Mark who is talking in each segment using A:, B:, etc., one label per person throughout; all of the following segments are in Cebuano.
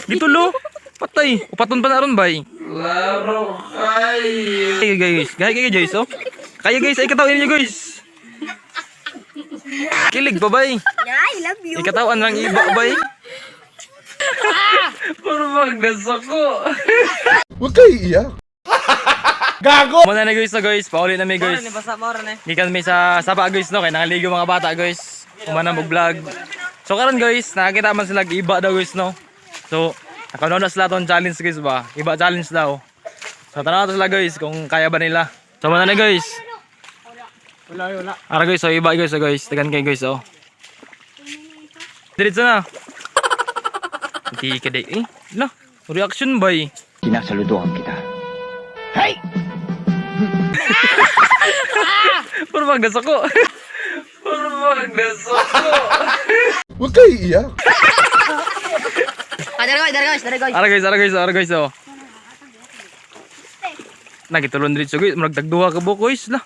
A: Gitulo. Patay. Upaton pa na ron bay. Laro kayo. Kaya guys, kaya kaya guys, oh. Kaya guys, ay katawin niyo guys. Kilig pa bay.
B: I love you.
A: Ikatawan lang iba bay. Puro magdasako.
C: Huwag kayo iiyak. Gago!
A: Muna na guys na guys, pauli na mi guys. Gikan mi sa sapa guys no, kay nakaligo mga bata guys. Kumana mo vlog. So karon guys, nakakita man sila iba daw guys no. So nakaunaw na sila tong challenge guys ba. Iba challenge daw. So tanaw na sila guys kung kaya ba nila. So muna na guys.
C: Wala, wala.
A: Ara guys, so iba guys, so guys, tagan kay guys oh. Diretso na. Hindi ka di eh. La, reaction bay.
D: Sinasaluduhan kita.
A: Puro magdasako. Puro magdasako.
C: Huwag kayo iiyak.
B: Ah, dara guys, dara guys, dara guys.
A: Ara guys, ara guys, ara guys oh. Nagitulon diretso guys, murag tagduha ka buok guys lah.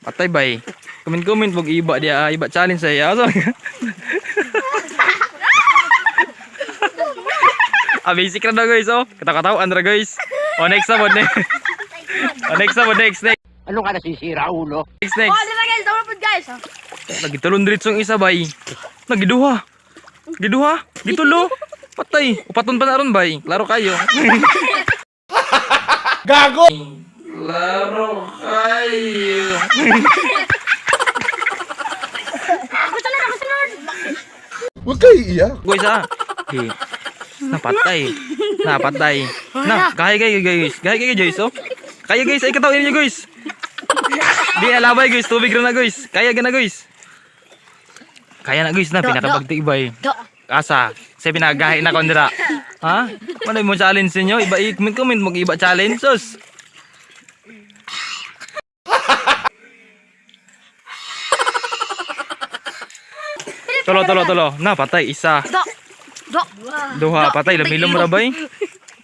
A: Patay bay. Comment comment wag iba dia, iba challenge ay. Ah, so. Ah, basic ra daw guys oh. Kataw-katawan ra guys. Oh, next na pod next. Oh, next na pod next next.
D: Ano ka nasisira, ulo?
A: Next next.
B: Oh, dara guys, dara po guys.
A: Nagitulon diretso ang isa bay. Nagiduha. Giduha. Gitulo. Patay. Upaton pa na ron bay. Klaro kayo.
C: Gago!
A: Laro kayo.
C: Huwag kayo iiyak.
A: Guys ah. Di. Napatay. Napatay. Na, kaya kayo guys. Kaya kayo guys oh. Kaya guys, ay katawin niyo guys. Di alabay guys, tubig ra na guys. Kaya gana guys. Kaya na guys na pinakabagti bay.
B: Do.
A: Asa, sa pinagahi na kondra. Ha? Ano mo challenge ninyo? Iba i-comment comment mag iba challenge sus. Tulo, tulo, tulo. Na, patay. Isa.
B: Do. Do.
A: Duha, patay. Lamilom ra bay.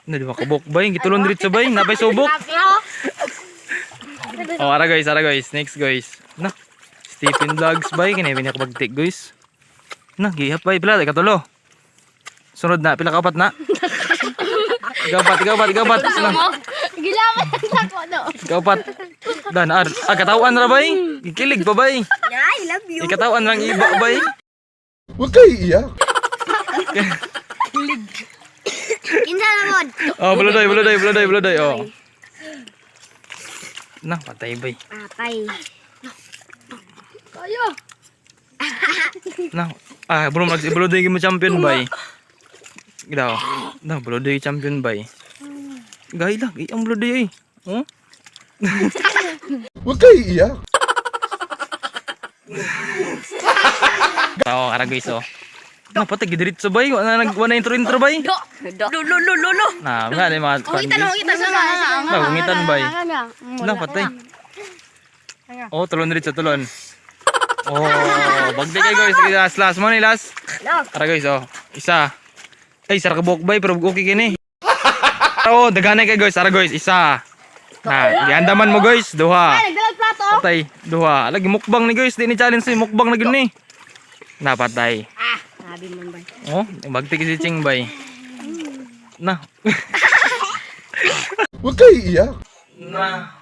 A: Na, di ba kabok bay? Gitulon diretso bay. Napay subok. Oh, ara guys, ara guys. Next guys. Na. Stephen Vlogs bay. Kini pinakabagtik guys. Na, gihap bay. Pila, katulo. Sunod na, pila kapat na. Ikaw pat, ikaw pat, ikaw pat. Na,
B: Gilaman ang sako no.
A: ikaw pat. Dan, ar. Ah, katawan ra bay. Gikilig pa bay.
B: I love you.
A: Ikatawan lang iba bay.
C: Huwag kayo iiyak.
B: Kinsa na mod?
A: Oh, buludoy, buludoy, buludoy, buludoy. Oh. Na, patay bay.
B: Patay. Kayo.
A: Na, ah, bro, mag buludoy mo champion bay. Daw. Na, buludoy champion bay. Gay lang, ang buludoy eh. Oh?
C: Huwag kayo iiyak.
A: Oo, ara guys oh. Na patay gidiretso bay, wala nag wala intro intro bay.
B: Do. Do. Lo lo lo lo.
A: Na, nga ni mga kuan,
B: Ungitan,
A: guys.
B: ungitan na.
A: Na, ungitan bay. Na patay. Oh, tulon diretso tulon. Oh, bagdi kay guys, Sige, last last mo ni last. Ara guys oh. Isa. Ay, sara ka buhok bay pero okay kini. Oh, daghanay kay guys, ara guys, isa. Na, giandaman mo guys, duha.
B: Nagdalag plato.
A: Patay, duha. Lagi mukbang ni guys, di ni challenge ni mukbang na gyud ni. Napatay.
B: Ah, sabi mo ba?
A: Oh, bagti si Ching bay. Na.
C: Huwag kayo iiyak.
A: Na.